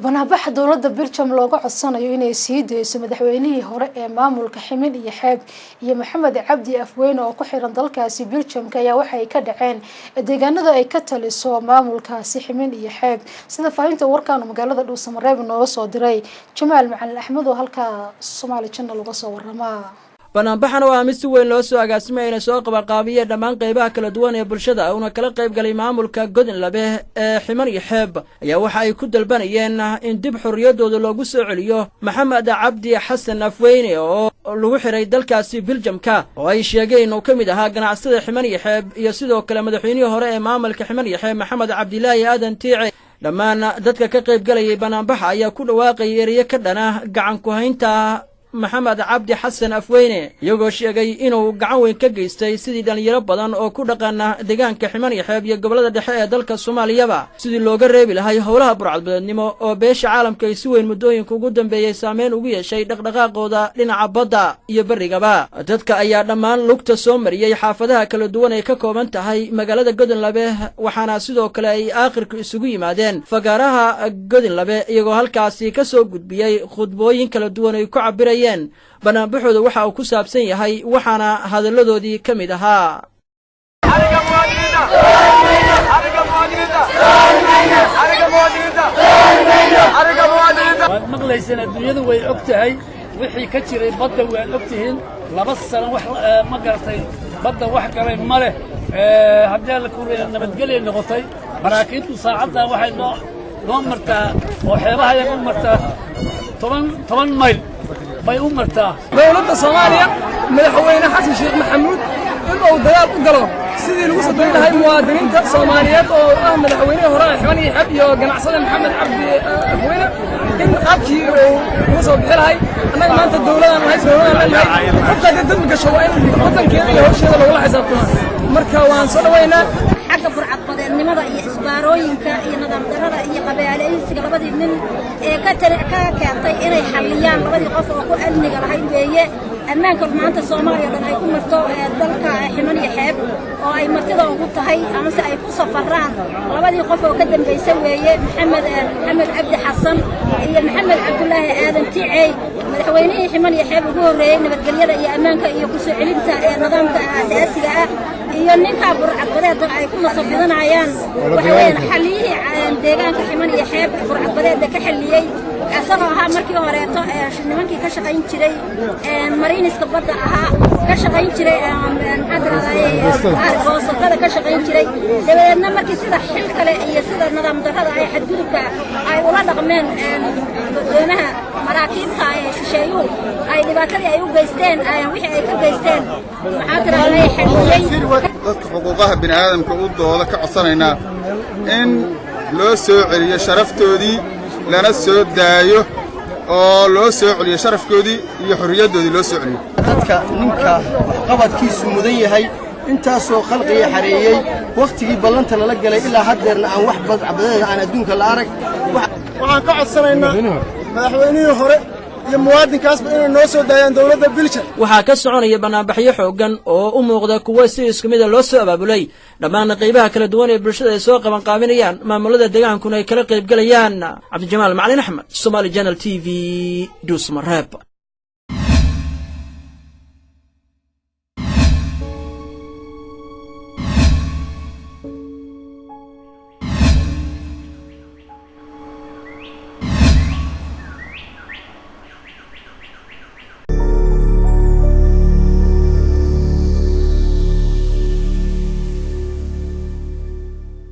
Banaanbaxa dowladda Belgium looga codsanayo inay sii dayso madaxweynihii hore ee maamulka Ximin iyo Xeeb iyo Maxamed Cabdi Afweyne oo ku xiran dalkaasi Belgiumka ayaa waxay ka dhaceen deegaanada ay ka taliso maamulkaasi Ximin iyo Xeeb. Sida faahinta warkaanu magaalada Dhuusamareeb nooga soo diray Jamaal Macalin Axmed oo halkaa Somali Channel uga soo warama. Banaanbaxan oo ah mid si weyn loo soo agaasimay ayna soo qabanqaabiyeen dhammaan qaybaha kala duwan ee bulshada, uuna kala qayb galay maamulka Godinlabe ee Ximan iyo Xeeb, ayaa waxa ay ku dalbanayeen in dib xorriyaddooda loogu soo celiyo Maxamed Cabdi Xasan Afweyne oo lagu xiray dalkaasi Biljamka, oo ay sheegeen inuu ka mid ahaa ganacsada Ximan iyo Xeeb, iyo sidoo kale madaxweynihii hore ee maamulka Ximan iyo Xeeb Maxamed Cabdilaahi Aadan Tiice. Dhammaan dadka ka qayb galayay banaanbaxa ayaa ku dhawaaqayay ereyo ka dhana gacan ku haynta Maxamed Cabdi Xasan Afweyne, iyagoo sheegay inuu gacan weyn ka geystay sidii dhallinyaro badan oo ku dhaqana deegaanka Ximan iyo Xeeb iyo gobollada dhexe ee dalka Soomaaliyaba sidii looga reebi lahay howlaha burcadbadeednimo oo beesha caalamka ay si weyn muddooyinka ugu dambeeyey saameyn ugu yeeshay dhaqdhaqaaqooda dhinaca badda iyo berrigaba. Dadka ayaa dhammaan lugta soo mariyey xaafadaha kala duwan ay ka kooban tahay magaalada Godinlabe, waxaana sidoo kale ay aakhirka isugu yimaadeen fagaaraha Godinlabe, iyagoo halkaasi ka soo gudbiyey khudbooyin kala duwan ay ku cabirayeen banaanbaxooda waxa uu ku saabsan yahay, waxaana hadalladoodii ka mid ahaa: Waad maqlayseen, adduunyadu way og tahay wixii ka jiray badda. Waad og tihiin 2 sano wax ma garatay badda wax galay ma leh. Haddii alla ku nabadgelyay noqotay, maraakiibtu saacaddan waxay noo martaa oo xeebahayaga u martaa 10 mayl bay u martaa. Dowladda Soomaaliya, madaxweyne Xasan Sheekh Maxamuud, inuu dadaal u galo sidii lagu soo dayn lahay muwaadiniinta Soomaaliyeed oo ah madaxweynihii hore Ximan iyo Xeeb iyo ganacsada Maxamed Cabdi Afweyne, in qaabkii uu uga soo bixi lahay. Annaga maanta dowladaan nahay, dowladaan leenahay. Qofka haddii dambi gasho waa in waddankeeda iyo hawsheeda lagula xisaabtamo. Marka waan soo dhaweynaa. Xagga burcadbadeednimada iyo isbaarooyinka iyo nidaam darrada iyo qabaalaysiga, labadii nin ee ka keentay inay xalliyaan, labadii qof oo ku amniga lahayd weeye. Ammaanka maanta Soomaaliya dhan ay ku marto dalka Ximan iyo Xeeb oo ay martida ugu tahay amase ay ku safaraan, labadii qof oo ka dambaysa weeye, Maxamed Cabdi Xasan iyo Maxamed Cabdulaahi Aadan Ticey, madaxweynihii Ximan iyo Xeeb ugu horreeyey nabadgelyada iyo ammaanka iyo ku soo celinta ee nidaamka asaasiga ah, iyo ninka burcadbadeeda ay ku nasabidinayaan. Waxa weeyaan xalliyihii deegaanka Ximan iyo Xeeb burcadbadeeda ka xalliyey, isagoo ahaa markii horeeto nimankii ka shaqayn jiray mariiniska badda ahaa, ka shaqayn jiray, maxaa tiraahdaa, goosatada ka shaqayn jiray. Dabadeedna markii sida xil kale iyo sida nidaam darrada ay xadgudubka ay ula dhaqmeen doomaha maraakiibta ee shisheeyuhu ay dhibaatadii ay u geysteen, wixii ay ka geysteen, maxaa tiraahdaa, xalliyey. Dadka xuquuqaha bini aadamka u dooda ka codsanaynaa in loo soo celiyo sharaftoodii, lana soo daayo oo loo soo celiyo sharafkoodii iyo xorriyaddoodii loo soo celiyo. Dadka ninka waxqabadkiisu mudan yahay, intaasoo khalqiga xareeyey, wakhtigii ballanta lala galay ilaa haddeerna aan wax badcabadeeda aan adduunka la arag. Waxaan ka codsanaynaa madaxweynihii hore iyo muwaadinkaasba inay noo soo daayaan dowladda Biljan. Waxaa ka soconaya banaanbaxyo xooggan oo u muuqda kuwo si isku mida loo soo abaabulay, dhammaanna qaybaha kala duwan ee bulshada ay soo qabanqaabinayaan, maamulada deegaankuna ay kala qaybgalayaan. Cabdijamaal Macalin Axmed, Somali Channel TV, Dhuusmareeb.